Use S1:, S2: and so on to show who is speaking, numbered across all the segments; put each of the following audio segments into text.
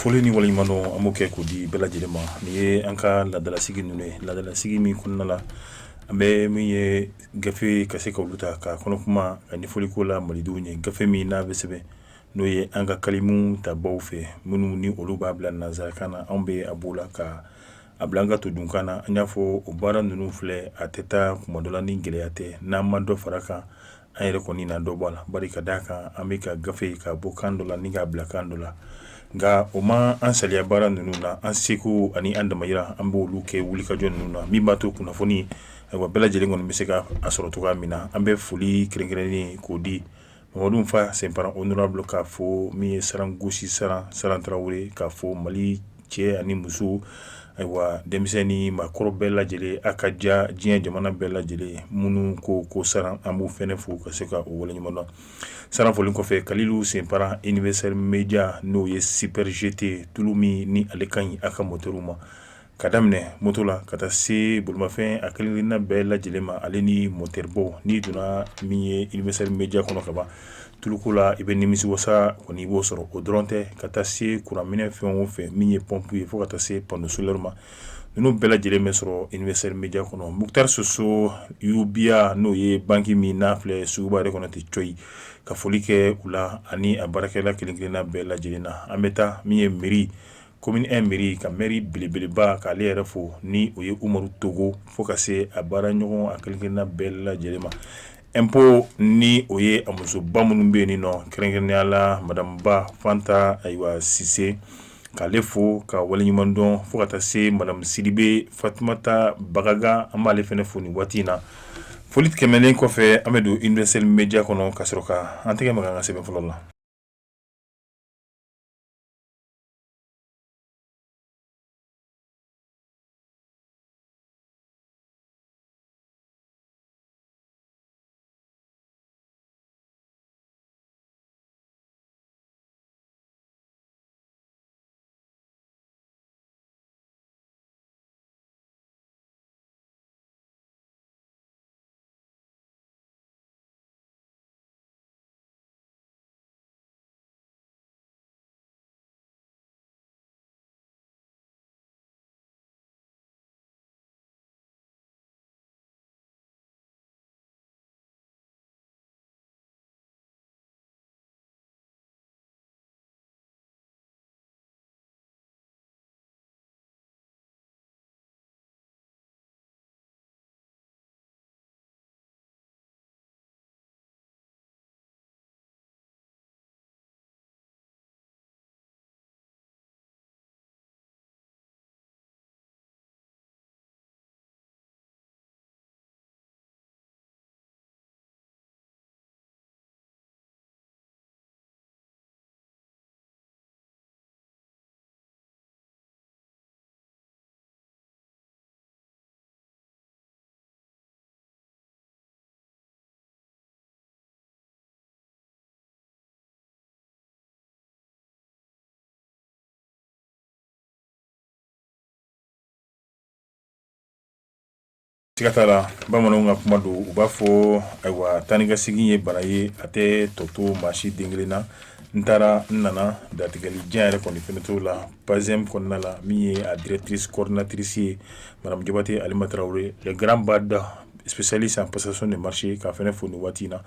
S1: Foli ni waleɲumandɔn an b'o kɛ k'o di bɛɛ lajɛlen ma. Nin ye an ka laadalasigi ninnu ye, laadalasigi min kɔnɔna la an bɛ min ye gafe ka se ka olu ta ka kɔnɔ kuma ka ɲɛfɔli k'o la malidenw ye, gafe min n'a bɛ sɛbɛn n'o ye an ka kalimu tabaw fɛ, minnu ni olu b'a bila nansarakan na, anw bɛ a b'o la ka a bila an ka todunkan na. An y'a fɔ o baara ninnu filɛ, a tɛ taa kuma dɔ la ni gɛlɛya tɛ. N'an ma dɔ fara kan, an yɛrɛ kɔni na dɔ bɔ a la, bari ka d'a kan an bɛ ka gafe ka bɔ kan dɔ la ni k'a bila kan dɔ la. Nka o ma an saliya baara ninnu na, an seko ani an damayira an b'olu kɛ wulikajɔ ninnu na, min b'a to kunnafoni ayiwa bɛɛ lajɛlen kɔni bɛ se ka a sɔrɔ cogoya min na. An bɛ foli kɛrɛnkɛrɛnnen k'o di Mamadu Nfa Sɛnpara honorable, k'a fɔ min ye Sarangosi Saran Saran Tarawele, k'a fɔ Mali cɛ ani muso, ayiwa denmisɛnnin maakɔrɔ bɛɛ lajɛlen, a ka ja diɲɛ jamana bɛɛ lajɛlen minnu ko ko Saran, an b'u fɛnɛ fo ka se ka u waleɲuman dɔn. Saran foli kɔfɛ, Kalilu Sɛnpara Universel Media, n'o ye Super GT tulu min ni ale ka ɲi a ka moteur ma, ka daminɛ moto la ka taa se bolimafɛn a kelenkelenna bɛɛ lajɛlen ma, ale ni moteur baw. N'i donna min ye Universel Media kɔnɔ ka ban, tuluko la i bɛ nimisiwasa kɔni i b'o sɔrɔ. O dɔrɔn tɛ, ka taa se kuranminɛ fɛn o fɛn min ye pompe ye, fo ka taa se panneau solaire ma, ninnu bɛɛ lajɛlen bɛ sɔrɔ Universel Media kɔnɔ. Mukutari Soso UBA, n'o ye banki min n'a filɛ suguba yɛrɛ kɔnɔ ten coyi, ka foli kɛ u la ani a baarakɛla kelenkelenna bɛɛ lajɛlen na. An bɛ taa min ye mairie commune 1 mairie ka maire belebeleba k'ale yɛrɛ fo, ni o ye Umaru Togo, fo ka se a baara ɲɔgɔn a kelenkelenna bɛɛ lajɛlen ma. Impôt ni o ye a musoba minnu bɛ yen nɔ, kɛrɛnkɛrɛnnenya la madame Ba Fanta ayiwa Sise, k'ale fo ka waleɲuman dɔn, fo ka taa se madame Sidibe Fatumata Bagaga, an b'ale fana fo nin waati in na. Foli tɛmɛnen kɔfɛ, an bɛ don Universel Media kɔnɔ ka sɔrɔ ka an tɛgɛ maga an ka sɛbɛn fɔlɔ la. Siga t'a la, bamananw ka kuma don, u b'a fɔ ayiwa taa ni ka segin ye bana ye, a tɛ tɔ to maa si den kelen na. N taara n nana, datigɛli jan yɛrɛ kɔni fɛnɛ t'o la. PASEM kɔnɔna la, min ye a directrice coordinatrice ye, madame Jabate Alima Tarawele, le grand bad spécialiste en passation de marché, k'a fɛnɛ fo nin waati in na.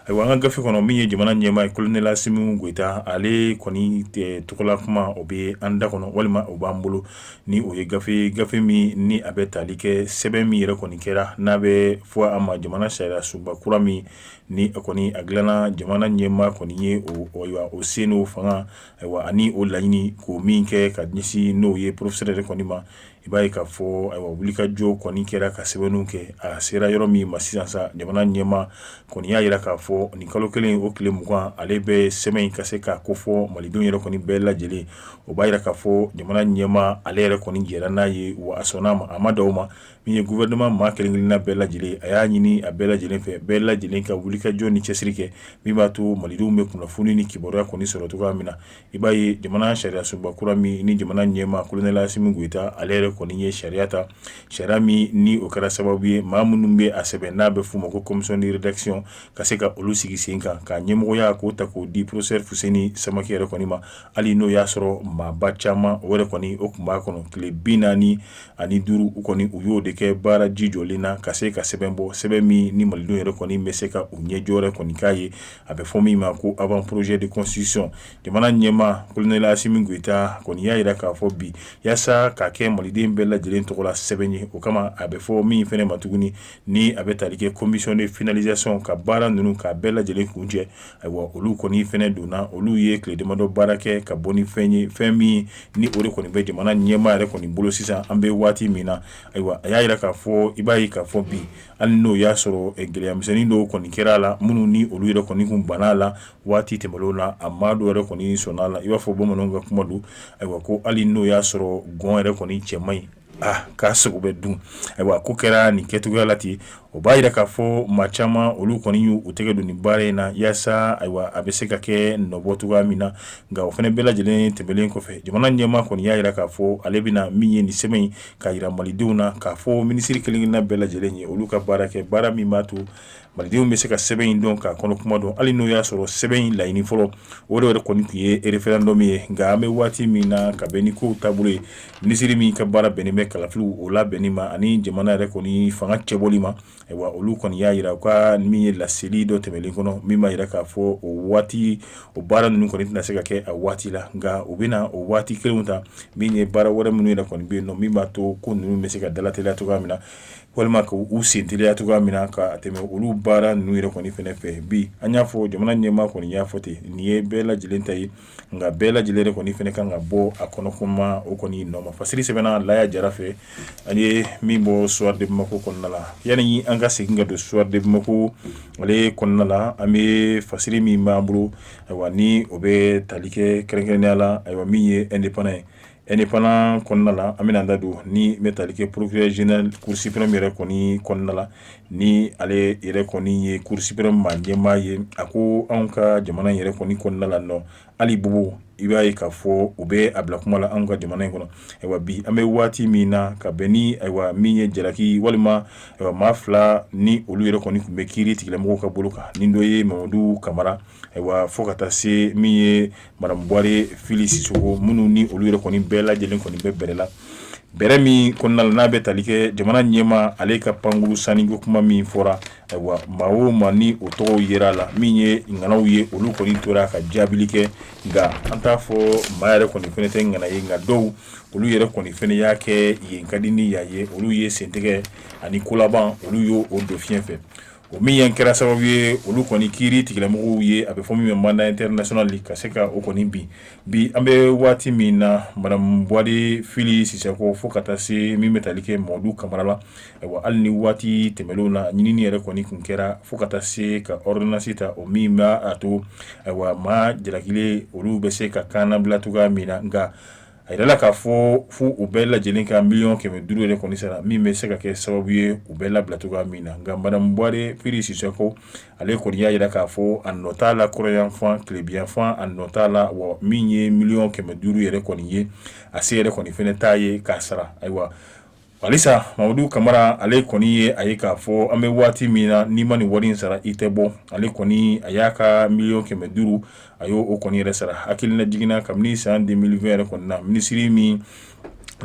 S1: Ayiwa an ka gafe kɔnɔ, min ye jamana ɲɛmaa ye, colonel Asimi Goyita, ale kɔni tɔgɔla kuma o bɛ an da kɔnɔ walima o b'an bolo, ni o ye gafe, gafe min ni a bɛ tali kɛ sɛbɛn min yɛrɛ kɔni kɛra n'a bɛ fɔ a ma jamana sariya sunba kura min ni a kɔni a dilanna, jamana ɲɛmaa kɔni ye o ayiwa o sen n'o fanga ayiwa ani o laɲini k'o min kɛ ka ɲɛsin n'o ye professeur yɛrɛ kɔni ma. I b'a ye k'a fɔ ayiwa wulikajɔ kɔni kɛra ka sɛbɛnniw kɛ. A sera yɔrɔ min ma sisan sa, jamana ɲɛmaa kɔni y'a jira k'a fɔ nin kalo kelen o tile 20, ale bɛ sɛbɛn in ka se k'a kofɔ malidenw yɛrɛ kɔni bɛɛ lajɛlen. O b'a jira k'a fɔ jamana ɲɛmaa ale yɛrɛ kɔni jɛra n'a ye, wa a sɔnna a ma. A ma dan o ma, min ye gouvernement maa kelenkelenna bɛɛ lajɛlen, a y'a ɲini a bɛɛ lajɛlen fɛ, bɛɛ lajɛlen ka wulikajɔ ni cɛsiri kɛ min b'a to malidenw bɛ kunnafoni ni kibaruya kɔni sɔrɔ cogoya min na. I b'a ye jamana sariyasunba kura min ni jamana ɲɛmaa Colonel Assimi Goïta ale yɛrɛ kɔni ye sariya ta, sariya min ni o kɛra sababu ye maa minnu bɛ a sɛbɛn n'a bɛ f'u ma ko commission de rédaction, ka se ka olu sigi sen kan, ka ɲɛmɔgɔya k'o ta k'o di professeur Fuseni Samake yɛrɛ kɔni ma. Hali n'o y'a sɔrɔ maaba caman o yɛrɛ kɔni o tun b'a kɔnɔ, tile 45 u kɔni u y'o de kɛ baara ji jɔlen na ka se ka sɛbɛn bɔ, sɛbɛn min ni malidenw yɛrɛ kɔni bɛ se ka u ɲɛjɔ yɛrɛ kɔni k'a ye, a bɛ fɔ min ma ko avant projet de constitution. Jamana ɲɛmaa Colonel Assimi Goïta kɔni y'a jira k'a fɔ bi, yaasa k'a kɛ maliden bɛɛ lajɛlen tɔgɔ la sɛbɛn ye, o kama a bɛ fɔ min fana ma tuguni ni a bɛ tali kɛ commission de finalisation, ka baara ninnu k'a bɛɛ lajɛlen kuncɛ. Ayiwa, olu kɔni fana donna, olu ye tile damadɔ baara kɛ ka bɔ ni fɛn ye, fɛn min ni o de kɔni bɛ jamana ɲɛmaa yɛrɛ kɔni bolo sisan an bɛ waati min na. Ayiwa, a y'a jira k'a fɔ, i b'a ye k'a fɔ bi, hali n'o y'a sɔrɔ gɛlɛyamisɛnnin dɔw kɔni kɛra a la, minnu ni olu yɛrɛ kɔni kun banna a la waati tɛmɛnlenw na, a maa dɔw yɛrɛ kɔni sɔnna a la. I b'a fɔ bamananw ka kuma don, ayiwa, ko hali n'o y'a sɔrɔ gɔn yɛrɛ kɔni cɛ man ɲi, aa k'a sogo bɛ dun. Ayiwa, ko kɛra nin kɛcogoya la ten. O b'a jira k'a fɔ maa caman olu kɔni y'u tɛgɛ don nin baara in na, yaasa ayiwa a bɛ se ka kɛ nɔbɔ cogoya min na. Nka o fana bɛɛ lajɛlen tɛmɛnen kɔfɛ, jamana ɲɛmaa kɔni y'a jira k'a fɔ ale bɛna min ye nin sɛbɛn in k'a jira malidenw na, k'a fɔ minisiri kelenkelenna bɛɛ lajɛlen ye, olu ka baara kɛ, baara min b'a to malidenw bɛ se ka sɛbɛn in dɔn, k'a kɔnɔ kuma dɔn. Hali n'o y'a sɔrɔ sɛbɛn in laɲini fɔlɔ o de yɛrɛ kɔni tun ye référendum ye, nka an bɛ waati min na, ka bɛn ni kow taabolo ye, minisiri min ka baara bɛnnen bɛ kalafiliw o labɛnni ma ani jamana yɛrɛ kɔni fanga cɛbɔli ma, ayiwa, olu kɔni y'a jira u ka min ye laseli dɔ tɛmɛnen kɔnɔ, min b'a jira k'a fɔ o waati o baara ninnu kɔni tɛna se ka kɛ a waati la, nka u bɛna o waati kelenw ta min ye baara wɛrɛ minnu yɛrɛ kɔni bɛ yen nɔ, min b'a to ko ninnu bɛ se ka dalateliya cogoya min na, walima k' u sen teliya cogoya min na ka tɛmɛ olu baara ninnu yɛrɛ kɔni fɛnɛ fɛ. Bi an y'a fɔ, jamana ɲɛmaa kɔni y'a fɔ ten, nin ye bɛɛ lajɛlen ta ye, nka bɛɛ lajɛlen yɛrɛ kɔni fɛnɛ kan ka bɔ a kɔnɔ kuma o kɔni nɔ ma. Fasiri sɛbɛnna Laya Jara fɛ, an ye min bɔ Soir de Bamako kɔnɔna la. Yanni an ka segin ka don Soir de Bamako ale kɔnɔna la, an bɛ fasiri min b'an bolo, ayiwa, ni o bɛ tali kɛ kɛrɛnkɛrɛnnenya la, ayiwa, min ye Indépendant ye, Indépendant kɔnɔna la, an bɛna an da don ni bɛ tali kɛ procureur général Cour suprême yɛrɛ kɔni kɔnɔna la, ni ale yɛrɛ kɔni ye Cour suprême maa ɲɛmaa ye. A ko anw ka jamana yɛrɛ kɔni kɔnɔna la nɔ, hali bubu, i b'a ye k'a fɔ u bɛ a bila kuma la anw ka jamana in kɔnɔ. Ayiwa, bi an bɛ waati min na, ka bɛn ni ayiwa min ye jalaki walima ayiwa maa fila ni olu yɛrɛ kɔni tun bɛ kiiri tigilamɔgɔw ka bolo kan, ni dɔ ye Mamadu Kamara, ayiwa, fo ka taa se min ye Madame Buware Fili Sisoko, minnu ni olu yɛrɛ kɔni bɛɛ lajɛlen kɔni bɛ bɛrɛ la, bɛrɛ min kɔnɔna la n'a bɛ tali kɛ jamana ɲɛmaa ale ka pankuru sanniko kuma min fɔra. Ayiwa, maa o maa ni o tɔgɔw yera a la, min ye ŋanaw ye, olu kɔni tora ka jaabili kɛ. Nka an t'a fɔ maa yɛrɛ kɔni fɛnɛ tɛ ŋana ye, nka dɔw olu yɛrɛ kɔni fɛnɛ y'a kɛ yen ka di ni yan ye, olu ye sentigɛ ani kolaban, olu y'o don fiɲɛ fɛ. O min ye kɛra sababu ye, olu kɔni kiiri tigilamɔgɔw ye, a bɛ fɔ min ma mandat international, ka se ka o kɔni bin. Bi an bɛ waati min na, Madame Buware Fili Sisoko, fo ka taa se min bɛ tali kɛ Mamadu Kamara la, ayiwa, hali ni waati tɛmɛnlenw na ɲinini yɛrɛ kɔni tun kɛra fo ka taa se ka ordonnance ta, o min b'a to ayiwa maa jalakilen olu bɛ se ka kannabila cogoya min na. Nka a yirala k'a fɔ fo u bɛɛ lajɛlen ka 500 000 yɛrɛ kɔni sara, min bɛ se ka kɛ sababu ye u bɛɛ labila cogoya min na. Nka Madame Buware Fili Sisoko ale kɔni y'a jira k'a fɔ a nɔ t'a la kɔrɔnyanfan, tilebinyanfan, a nɔ t'a la, wa min ye 500 000 yɛrɛ kɔni ye, a se yɛrɛ kɔni fɛnɛ t'a ye k'a sara. Ayiwa, halisa Mamadu Kamara ale kɔni ye a ye k'a fɔ an bɛ waati min na, n'i ma nin wari in sara i tɛ bɔ. Ale kɔni a y'a ka 500 000, a y'o o kɔni yɛrɛ sara. Hakilina jiginna kabini san 2020 yɛrɛ kɔni na, minisiri min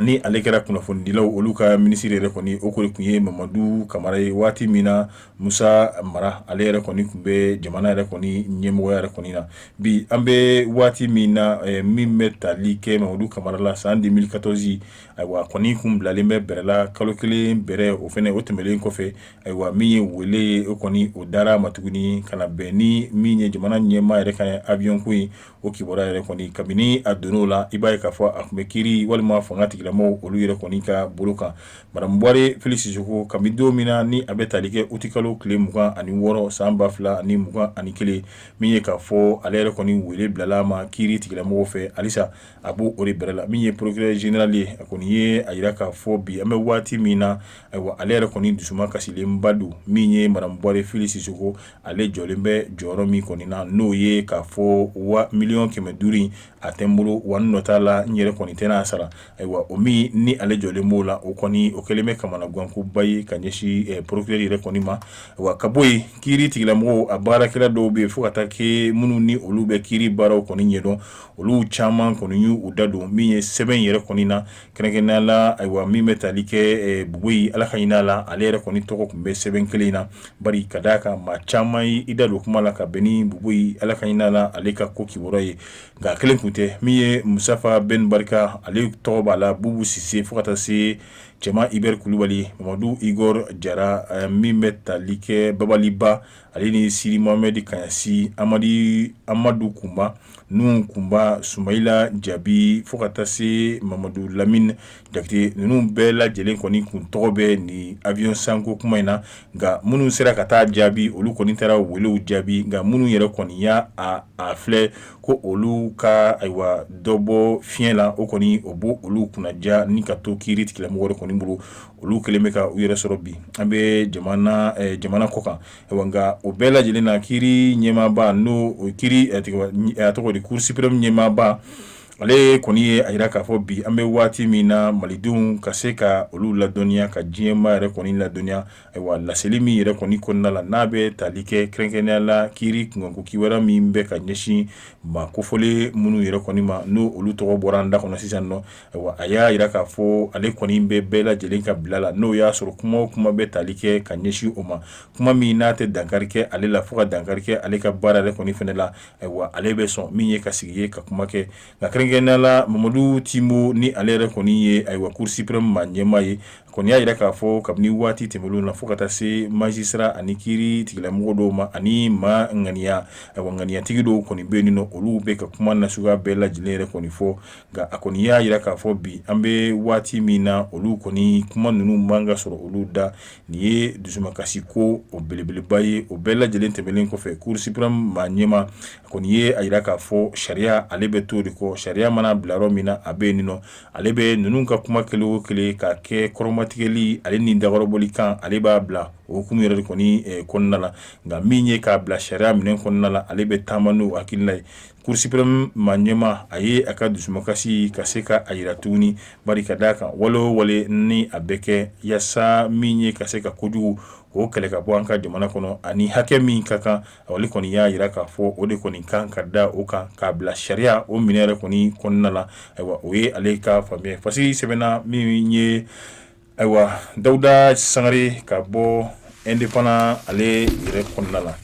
S1: ni ale kɛra kunnafonidilaw olu ka minisiri yɛrɛ kɔni, o kɔni tun ye Mamadu Kamara ye, waati min na Musa Mara ale yɛrɛ kɔni tun bɛ jamana yɛrɛ kɔni ɲɛmɔgɔya yɛrɛ kɔni na. Bi an bɛ waati min na, min bɛ tali kɛ Mamadu Kamara la, san 2014, ayiwa, kɔni kun bilalen bɛ bɛrɛ la kalo kelen bɛrɛ, o fɛnɛ o tɛmɛnen kɔfɛ, ayiwa, min ye wele ye, o kɔni o dara ma tuguni ka na bɛn ni min ye jamana ɲɛmaa yɛrɛ ka avion ko ye. O kibaruya yɛrɛ kɔni, kabini a donn'o la, i b'a ye k'a fɔ a tun bɛ kiiri walima fanga tigilamɔgɔw tigilamɔgɔw olu yɛrɛ kɔni ka bolo kan. Madame Buware Fili Sisoko, kabini don min na ni a bɛ tali kɛ utikalo tile 26 san 2021, min ye k'a fɔ ale yɛrɛ kɔni wele bilala a ma kiiri tigilamɔgɔw fɛ, halisa a b'o o de bɛrɛ la. Min ye procureur général ye, a kɔni ye a jira k'a fɔ bi an bɛ waati min na, ayiwa, ale yɛrɛ kɔni dusuma kasilenba don. Min ye madame Buware Fili Sisoko, ale jɔlen bɛ jɔyɔrɔ min kɔni na, n'o ye k'a fɔ wa miliyɔn 500 a tɛ n bolo, wa n nɔ t'a la, n yɛrɛ kɔni tɛna a sara. Ayiwa, o min ni ale jɔlen b'o la, o kɔni o kɛlen bɛ kamanagankoba ye ka ɲɛsin procureur yɛrɛ kɔni ma. Wa ka bɔ yen, kiiri tigilamɔgɔw a baarakɛla dɔw bɛ yen, fo ka taa kɛ minnu ni olu bɛ kiiri baaraw kɔni ɲɛdɔn, olu caman kɔni y'u da don min ye sɛbɛn yɛrɛ kɔni na, kɛrɛnkɛrɛnnenya la, ayiwa, min bɛ tali kɛ Bubuyi, Ala ka hinɛ a la, ale yɛrɛ kɔni tɔgɔ tun bɛ sɛbɛn kelen in na. Bari ka d'a kan, maa caman y'i da don kuma la ka bɛn ni Bubuyi, Ala ka hinɛ a la, ale ka ko kibaruya ye. Nka kelen tun tɛ, min ye Musafa Ben Barika, ale tɔgɔ b'a la, Bubu Sise, fo ka taa se Cɛma Ibɛri Kulubali, Mamadu Igor Jara, min bɛ tali kɛ Babaliba, ale ni Sidi Mohamɛdi Kaɲasi, Amadu Kunba, Nuhu Kunba, Sumayila Jabi, fo ka taa se Mamadu Lamini Jakite. Ninnu bɛɛ lajɛlen kɔni kun tɔgɔ bɛ nin avion sanko kuma in na. Nka minnu sera ka taa jaabi, olu kɔni taara welew jaabi. Nka minnu yɛrɛ kɔni y'a a filɛ ko olu ka, ayiwa, dɔ bɔ fiɲɛ la, o kɔni o b' olu kunnaja ni ka to kiiri tigilamɔgɔ yɛrɛ kɔni bolo. Olu kɛlen bɛ ka u yɛrɛ sɔrɔ bi an bɛ jamana kɔ kan. Nka o bɛɛ lajɛlen na, kiiri ɲɛmaaba, n'o kiiri a tɔgɔ di, Cour suprême ɲɛmaaba, ale kɔni ye a jira k'a fɔ bi an bɛ waati min na, malidenw ka se ka olu ladɔnniya, ka diɲɛmaa yɛrɛ kɔni ladɔnniya, ayiwa, laseli min yɛrɛ kɔni kɔnɔna la, n'a bɛ tali kɛ kɛrɛnkɛrɛnnenya la kiiri kunkanko kibaruya min bɛ ka ɲɛsin maa kofɔlen minnu yɛrɛ kɔni ma, n'o olu tɔgɔ bɔra an da kɔnɔ sisan nɔ. Ayiwa, a y'a jira k'a fɔ ale kɔni bɛ bɛɛ lajɛlen ka bila la, n'o y'a sɔrɔ kuma o kuma bɛ tali kɛ ka ɲɛsin o ma, kuma min n'a tɛ dankari kɛ ale la, fo ka dankari kɛ ale ka baara yɛrɛ kɔni fana la, ayiwa, ale bɛ sɔn min ye ka sigi ye ka kuma kɛ. Nka kɛrɛnkɛrɛnnenya la, Mamadu Timbo, ni ale yɛrɛ kɔni ye, ayiwa, Cour suprême maa ɲɛmaa ye, a kɔni y'a jira k'a fɔ kabini waati tɛmɛnlenw na, fo ka taa se magistrat ani kiiri tigilamɔgɔ dɔw ma, ani maa ŋaniya, ayiwa, ŋaniyatigi dɔw kɔni bɛ yen nɔ, olu bɛ ka kuma nasuguya bɛɛ lajɛlen yɛrɛ kɔni fɔ. Nka a kɔni y'a jira k'a fɔ bi an bɛ waati min na, olu kɔni kuma ninnu man ka sɔrɔ olu da. Nin ye dusumakasi ko o belebeleba ye. O bɛɛ lajɛlen tɛmɛnen kɔfɛ, Cour suprême maa ɲɛmaa a kɔni ye a jira k'a fɔ sariya, ale bɛ to de kɔ. Sariya mana bila yɔrɔ min na, a bɛ yen nɔ. Ale bɛ ninnu ka kuma kelen o kelen ka kɛ kɔrɔmatigɛli ale ni dakɔrɔbɔli kan, ale b'a bila o hukumu yɛrɛ de kɔni kɔnɔna la. Nka min ye k'a bila sariya minɛn kɔnɔna la, ale bɛ taama n'o hakilina ye. Cour suprême maa ɲɛmaa, a ye a ka dusumakasi ka se ka a jira tuguni, bari ka d'a kan, wale o wale ni a bɛ kɛ yaasa min ye ka se ka kojugu o kɛlɛ ka bɔ an ka jamana kɔnɔ, ani hakɛ min ka kan, ale kɔni y'a jira k'a fɔ o de kɔni kan ka da o kan k'a bila sariya o minɛ yɛrɛ kɔni kɔnɔna la. Ayiwa, o ye ale ka faamuya. Fasiri sɛbɛnna min ye, ayiwa, Dawuda Sangare ka bɔ Indépendant ale yɛrɛ kɔnɔna la.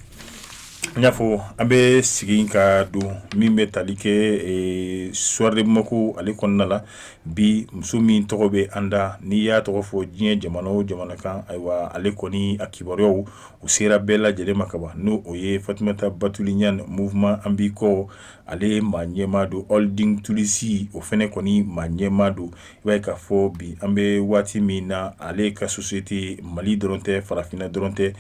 S1: N y'a fɔ, an bɛ sigi ka don min bɛ tali kɛ Soir de Bamako ale kɔnɔna la bi. Muso min tɔgɔ bɛ an da, n'i y'a tɔgɔ fɔ diɲɛ jamana o jamana kan, ayiwa, ale kɔni a kibaruyaw u sera bɛɛ lajɛlen ma kaban, n'o o ye Fatumata Batuli Ɲane, Mouvement An B'i Kɔ, ale maa ɲɛmaa don, Holding Tulisi, o fana kɔni maa ɲɛmaa don. I b'a ye k'a fɔ bi an bɛ waati min na, ale ka société Mali dɔrɔn tɛ, farafinna dɔrɔn tɛ,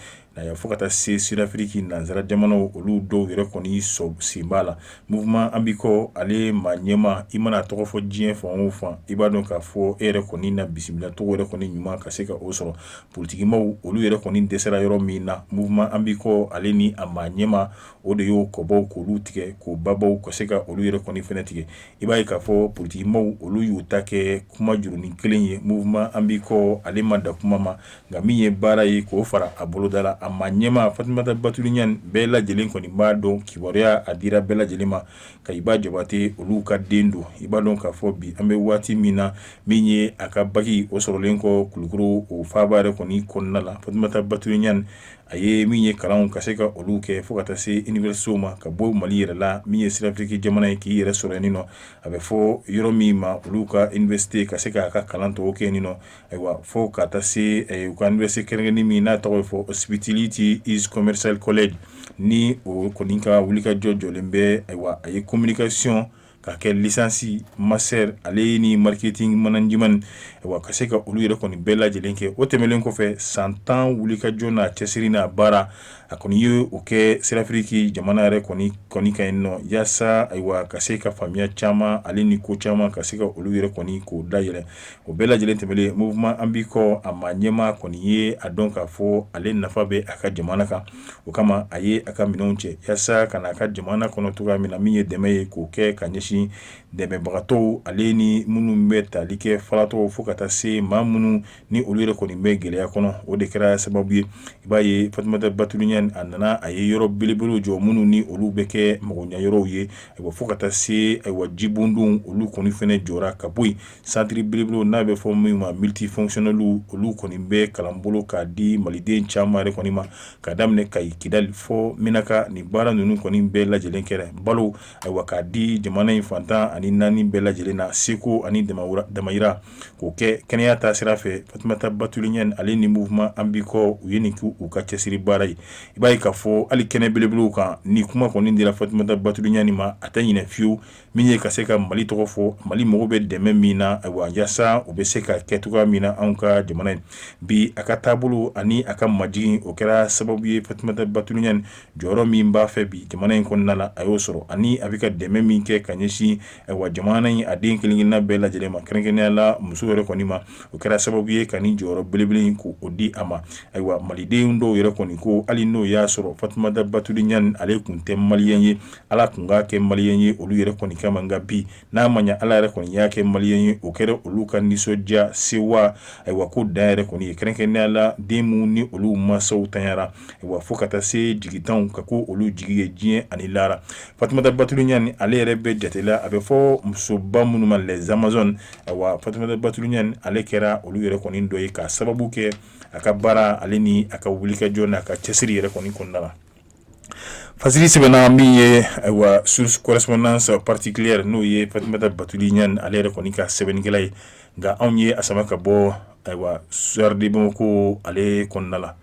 S1: fo ka taa se Sud-Afrique, nansara jamanaw, olu dɔw yɛrɛ kɔni sɔ sen b'a la. Mouvement An B'i Kɔ, ale maa ɲɛmaa, i mana tɔgɔ fɔ diɲɛ fan o fan, i b'a dɔn k'a fɔ e yɛrɛ kɔni na bisimila tɔgɔ yɛrɛ kɔni ɲuman ka se ka o sɔrɔ. Politikimaw, olu yɛrɛ kɔni dɛsɛra yɔrɔ min na, Mouvement An B'i Kɔ, ale ni a maa ɲɛmaa, o de y'o kɔbaw k'olu tigɛ, k'o babaw ka se ka olu yɛrɛ kɔni fɛnɛ tigɛ. I b'a ye k'a fɔ politikimaw, olu y'u ta kɛ kuma jurunin kelen ye. Mouvement An B'i Kɔ, ale ma da kuma ma, nka min ye baara ye k'o fara a boloda la. A maa ɲɛmaa Fatumata Batuli Ɲane, bɛɛ lajɛlen kɔni b'a dɔn, kibaruya a dira bɛɛ lajɛlen ma. Kayiba Jabate, olu ka den don. I b'a dɔn k'a fɔ bi an bɛ waati min na, min ye a ka baki o sɔrɔlen kɔ Kulukoro, o faaba yɛrɛ kɔni kɔnɔna la, Fatumata Batuli Ɲane, a ye min ye kalanw ka se ka olu kɛ fo ka taa se université ma, ka bɔ Mali yɛrɛ la, min ye Sud-Afrique jamana ye, k'i yɛrɛ sɔrɔ yen nɔ, a bɛ fɔ yɔrɔ min ma olu ka université, ka se k'a ka kalan tɔw kɛ yen nɔ. Ayiwa, fo ka taa se u ka université kɛrɛnkɛrɛnnen min n'a tɔgɔ ye fɔ Hospitality is Commercial College, ni o kɔni ka wulikajɔ jɔlen bɛ. Ayiwa, a ye communication ka kɛ licence master ale ni marketing management, ayiwa ka se ka olu yɛrɛ kɔni bɛɛ lajɛlen kɛ. O tɛmɛnen kɔfɛ, san 10 wulikajɔ n'a cɛsiri n'a baara, a kɔni ye o kɛ Sirafiriki jamana yɛrɛ kɔni kan yen nɔ, yaasa ayiwa ka se ka faamuya caman ale ni ko caman ka se ka olu yɛrɛ kɔni k'o dayɛlɛ. O bɛɛ lajɛlen tɛmɛnen, mouvement an b'i kɔ, a maa ɲɛmaa kɔni ye a dɔn k'a fɔ ale nafa bɛ a ka jamana kan. O kama a ye a ka minɛnw cɛ yaasa ka na a ka jamana kɔnɔ cogoya min na, min ye dɛmɛ ye k'o kɛ ka ɲɛsin dɛmɛbagatɔw ale ni minnu bɛ tali kɛ falatɔw, fo ka taa se maa minnu ni olu yɛrɛ kɔni bɛ gɛlɛya kɔnɔ. O de kɛra sababu ye, i b'a ye Fatumata Batuli Ɲani a nana, a ye yɔrɔ belebelew jɔ minnu ni olu bɛ kɛ magoɲɛ yɔrɔw ye, ayiwa fo ka taa se ayiwa jibondonw, olu kɔni fɛnɛ jɔra ka bɔ yen. Centre belebelew n'a bɛ fɔ min ma multifonctionnel, olu kɔni bɛ kalan bolo k'a di maliden caman yɛrɛ kɔni ma, ka daminɛ Kayi, Kidali fɔ Menaka. Nin baara ninnu kɔni bɛɛ lajɛlen kɛra balo, ayiwa k'a di jamana in fan 14 bɛɛ lajɛlen na, seko ani damayira k'o kɛ kɛnɛya ta sira fɛ. Fatumata Batuli Ɲani ale ni mouvement an b'i kɔ, u ye nin k'u ka cɛsiri baara ye. I b'a ye k'a fɔ hali kɛnɛ belebelew kan, ni kuma kɔni dira Fatumata Batuli Ɲani ma, a tɛ ɲinɛ fiyewu min ye ka se ka Mali tɔgɔ fɔ, Mali mago bɛ dɛmɛ min na, ayiwa yaasa o bɛ se ka kɛ cogoya min na anw ka jamana in bi. A ka taabolo ani a ka majigin, o kɛra sababu ye Fatumata Batuli Ɲani jɔyɔrɔ min b'a fɛ bi jamana in kɔnɔna la, a y'o sɔrɔ, ani a bɛ ka dɛmɛ min kɛ ka ɲɛsin ayiwa jamana in a den kelenkelenna bɛɛ lajɛlen ma, kɛrɛnkɛrɛnnenya la muso yɛrɛ kɔni ma. O kɛra sababu ye ka nin jɔyɔrɔ belebele in k'o di a ma. Ayiwa maliden dɔw yɛrɛ kɔni ko hali n'o y'a sɔrɔ Fatumata Batuli Ɲani ale tun tɛ maliyɛn ye, Ala tun k'a kɛ maliyɛn ye olu yɛrɛ kɔni kama, nka bi n'a ma ɲɛ Ala yɛrɛ kɔni y'a kɛ maliyɛn ye, o kɛra olu ka nisɔndiya sewa, ayiwa ko dan yɛrɛ kɔni ye, kɛrɛnkɛrɛnnenya la den minnu ni olu mansaw tanyara, ayiwa fo ka taa se jigitanw ka ko olu jigi ye diɲɛ ani lahara. Fatumata Batuli Ɲani ale yɛrɛ bɛ jatela, a bɛ fɔ musoba minnu ma les amazones, ayiwa Fatumata Batuli Ɲani ale kɛra olu yɛrɛ kɔni dɔ ye k'a sababu kɛ a ka baara ale ni a ka wulikajɔ n'a ka cɛsiri yɛrɛ kɔni kɔnɔna la. Fasiri sɛbɛnna min ye ayiwa source correspondance particulière, n'o ye Fatumata Batuli Ɲani ale yɛrɛ kɔni ka sɛbɛnnikɛla ye, nka anw ye a sama ka bɔ ayiwa Soir de Bamako ale kɔnɔna la.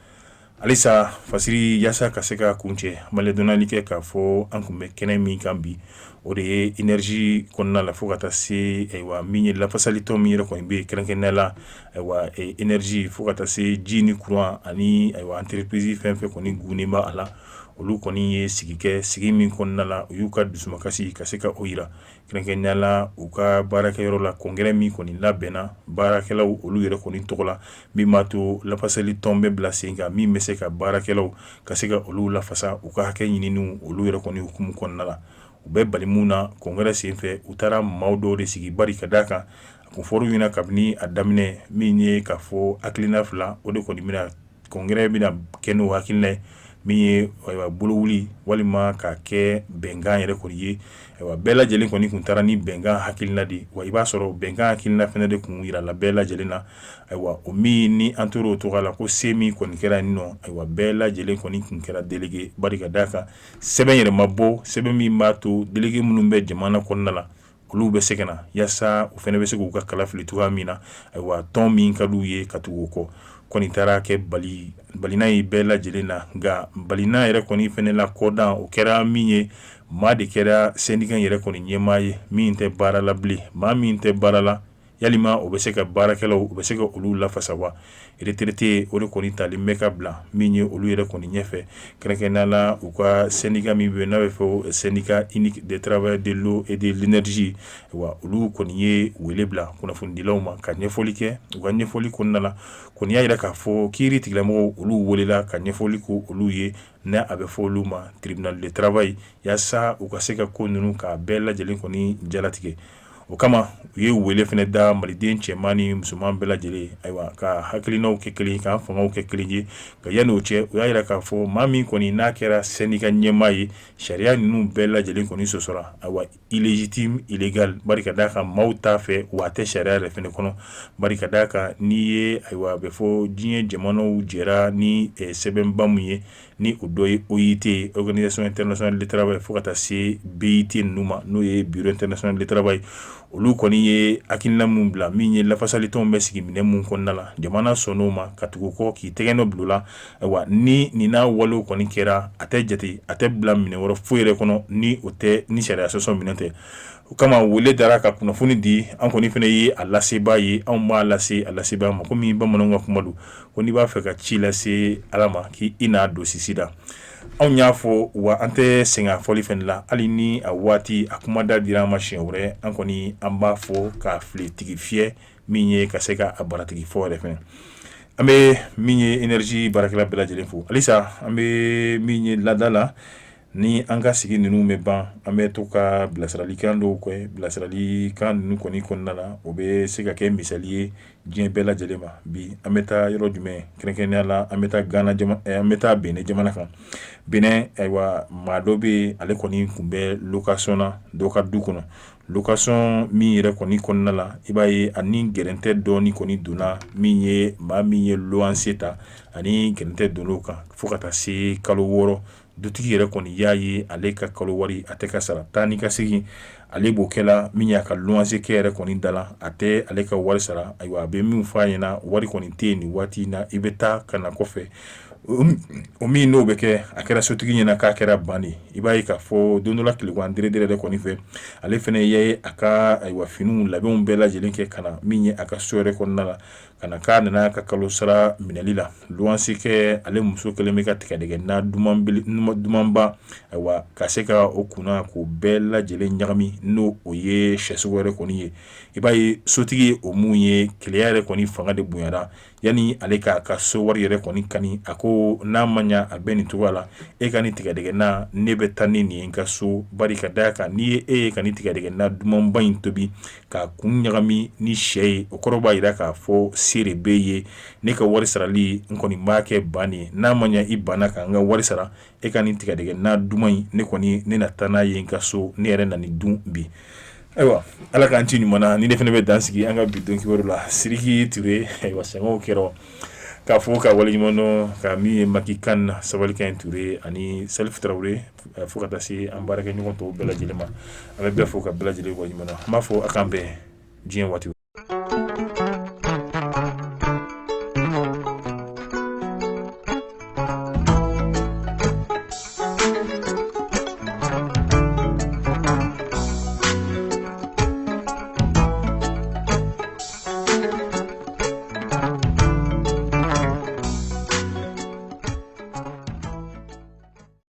S1: Halisa fasiri yaasa ka se ka kuncɛ, malidɔnnali kɛ k'a fɔ an tun bɛ kɛnɛ min kan bi, o de ye énergie kɔnɔna la, fo ka taa se ayiwa min ye lafasalitɔn min yɛrɛ kɔni bɛ yen, kɛrɛnkɛrɛnnenya la ayiwa énergie, fo ka taa se ji ni courant ani ayiwa entreprise fɛn fɛn kɔni gunnen b'a la, olu kɔni ye sigi kɛ, sigi min kɔnɔna la u y'u ka dusumakasi ka se ka o jira, kɛrɛnkɛrɛnnenya la u ka baarakɛyɔrɔ la, congrès min kɔni labɛnna baarakɛlaw olu yɛrɛ kɔni tɔgɔ la, min b'a to lafasalitɔn bɛ bila sen kan min bɛ se ka baarakɛlaw ka se ka olu lafasa u ka hakɛ ɲininiw olu yɛrɛ kɔni hukumu kɔnɔna la. U bɛ bali mun na, congrès senfɛ u taara maaw dɔw de sigi, bari ka d'a kan a kun fɔr'u ɲɛna kabini a daminɛ min ye k'a fɔ hakilina fila o de kɔni bɛna congrès bɛna kɛ n'o hakilina ye, min ye ayiwa bolowuli walima ka kɛ bɛnkan yɛrɛ kɔni ye. Ayiwa bɛɛ lajɛlen kɔni tun taara ni bɛnkan hakilina de, wa i b'a sɔrɔ bɛnkan hakilina fana de tun jirala bɛɛ lajɛlen na. Ayiwa o min ni an tora o cogoya la, ko se min kɔni kɛra yen nɔ, ayiwa bɛɛ lajɛlen kɔni tun kɛra délégué, bari ka d'a kan sɛbɛn yɛrɛ ma bɔ, sɛbɛn min b'a to délégué minnu bɛ jamana kɔnɔna la, olu bɛ se ka na yaasa u fana bɛ se k'u ka kala fili cogoya min na, ayiwa tɔn min ka d'u ye ka tugu o kɔ. Kɔni taara kɛ balina ye bɛɛ lajɛlen na, nka balina yɛrɛ kɔni fana la kɔdan, o kɛra min ye, maa de kɛra syndicat yɛrɛ kɔni ɲɛmaa ye min tɛ baara la bilen. Maa min tɛ baara la, yalima o bɛ se ka baarakɛlaw, u bɛ se ka olu lafasa wa? Retraité o de kɔni talen bɛ ka bila min ye olu yɛrɛ kɔni ɲɛfɛ, kɛrɛnkɛrɛnnenya la u ka syndicat min bɛ n'a bɛ fɔ syndicat unique des travailleurs de l'eau et de l'énergie. Wa olu kɔni ye wele bila kunnafonidilaw ma ka ɲɛfɔli kɛ. U ka ɲɛfɔli kɔnɔna la kɔni y'a jira k'a fɔ kiiri tigilamɔgɔw olu welela ka ɲɛfɔli kɛ olu ye, n'a a bɛ fɔ olu ma tribunal de travail, yaasa u ka se ka ko ninnu k'a bɛɛ lajɛlen kɔni jalatigɛ. O kama u ye wele fana da maliden cɛman ni musoman bɛɛ lajɛlen, ayiwa ka hakilinaw kɛ kelen, k'an fangaw kɛ kelen ye. Nka yanni o cɛ, u y'a jira k'a fɔ maa min kɔni n'a kɛra syndicat ɲɛmaa ye, sariya ninnu bɛɛ lajɛlen kɔni sɔsɔra, ayiwa illégitime, illégal, bari ka d'a kan maaw t'a fɛ, wa a tɛ sariya yɛrɛ fana kɔnɔ, bari ka d'a kan n'i ye ayiwa a bɛ fɔ diɲɛ jamanaw jɛra ni sɛbɛnba min ye, ni o dɔ ye OIT, Organisation internationale du travail, fo ka taa se BIT ninnu ma, n'o ye Bureau international du travail. Olu kɔni ye hakilina min bila, min ye lafasalitɔnw bɛ sigi minɛn min kɔnɔna la, jamana sɔnn'o ma ka tugu kɔ k'i tɛgɛ nɔ bila o la. Ayiwa, ni nin n'a walew kɔni kɛra, a tɛ jate, a tɛ bila minɛn wɛrɛ foyi yɛrɛ kɔnɔ ni o tɛ ni sariya sɔsɔ minɛn tɛ. O kama wele dara ka kunnafoni di. An kɔni fana ye a lasebaa ye, anw b'a lase a lasebaa ma. Komi bamananw ka kuma don ko n'i b'a fɛ ka ci lase Ala ma, k'i i n'a don sisi da. Anw y'a fɔ wa, an tɛ sɛgɛn a fɔli fana la. Hali ni a waati a kuma da dira an ma siɲɛ wɛrɛ, an kɔni an b'a fɔ k'a filetigi fiyɛ, min ye ka se ka a baratigi fɔ yɛrɛ fana. An bɛ min ye énergie baarakɛla bɛɛ lajɛlen fo. Halisa an bɛ min ye laada la, ni an ka sigi ninnu bɛ ban, an bɛ to ka bilasiralikan dɔw kɛ. Bilasiralikan ninnu kɔni kɔnɔna la, o bɛ se ka kɛ misali ye diɲɛ bɛɛ lajɛlen ma. Bi an bɛ taa yɔrɔ jumɛn? Kɛrɛnkɛrɛnnenya la, an bɛ taa Gana, an bɛ taa Benin jamana kan. Benin, ayiwa, maa dɔ bɛ yen, ale kɔni tun bɛ location na dɔ ka du kɔnɔ. Location min yɛrɛ kɔni kɔnɔna la, i b'a ye ani gɛrɛntɛ dɔɔni kɔni donna, min ye maa min ye luwanse ta, ani gɛrɛntɛ donn'o kan fo ka taa se kalo 6. Dutigi yɛrɛ kɔni y'a ye ale ka kalo wari a tɛ ka sara. Taa ni ka segin ale b'o kɛla. Min y'a ka luwanse kɛ yɛrɛ kɔni da la, a tɛ ale ka wari sara. Ayiwa, a bɛ min fɔ a ɲɛna, wari kɔni tɛ yen nin waati in na, i bɛ taa ka na kɔfɛ. O min n'o bɛ kɛ, a kɛra sotigi ɲɛna k'a kɛra ban de. I b'a ye k'a fɔ don dɔ la, tilegan dere yɛrɛ kɔni fɛ, ale fana ye a ka, ayiwa, finiw labɛnw bɛɛ lajɛlen kɛ ka na min ye a ka so yɛrɛ kɔnɔna la, ka na k'a nana a ka kalo sara minɛli la. Luwanse kɛ, ale muso kɛlen bɛ ka tigɛdɛgɛ na dumanba, ayiwa, ka se ka o kunna k'o bɛɛ lajɛlen ɲagami, n'o o ye sɛsogo yɛrɛ kɔni ye. I b'a ye sotigi o mun ye, keleya yɛrɛ kɔni fanga de bonyara. Yanni ale k'a ka so wari yɛrɛ kɔni kani, a ko n'a ma ɲa a bɛ nin cogoya la, e ka nin tigɛdɛgɛ na, ne bɛ taa ni nin ye n ka so. Bari ka d'a kan, n'i ye e ye ka nin tigɛdɛgɛ na dumanba in tobi k'a kun ɲagami ni sɛ ye, o kɔrɔ b'a jira k'a fɔ se de b'e ye. Ne ka wari sarali, n kɔni b'a kɛ ban de ye. N'a ma ɲa i banna ka n ka wari sara, e ka nin tigɛdɛgɛ na duman in, ne kɔni ne na taa n'a ye n ka so, ne yɛrɛ na nin dun bi. Ayiwa, Ala k'an ci ɲuman na. Ni ne fana bɛ dan sigi an ka bi don kibaru la. Sidiki Ture, ayiwa, sɛgɛnw kɛra k'a fɔ ka waleɲuman dɔn ka min ye Maki kan na, sabali kan Ture ani Salifu Tarawele, fo ka taa se an baarakɛ ɲɔgɔn tɔw bɛɛ lajɛlen ma. An bɛ bɛɛ fo ka bɛɛ lajɛlen waleɲuman dɔn. An b'a fɔ a k'an bɛn diɲɛ waati wɛrɛ.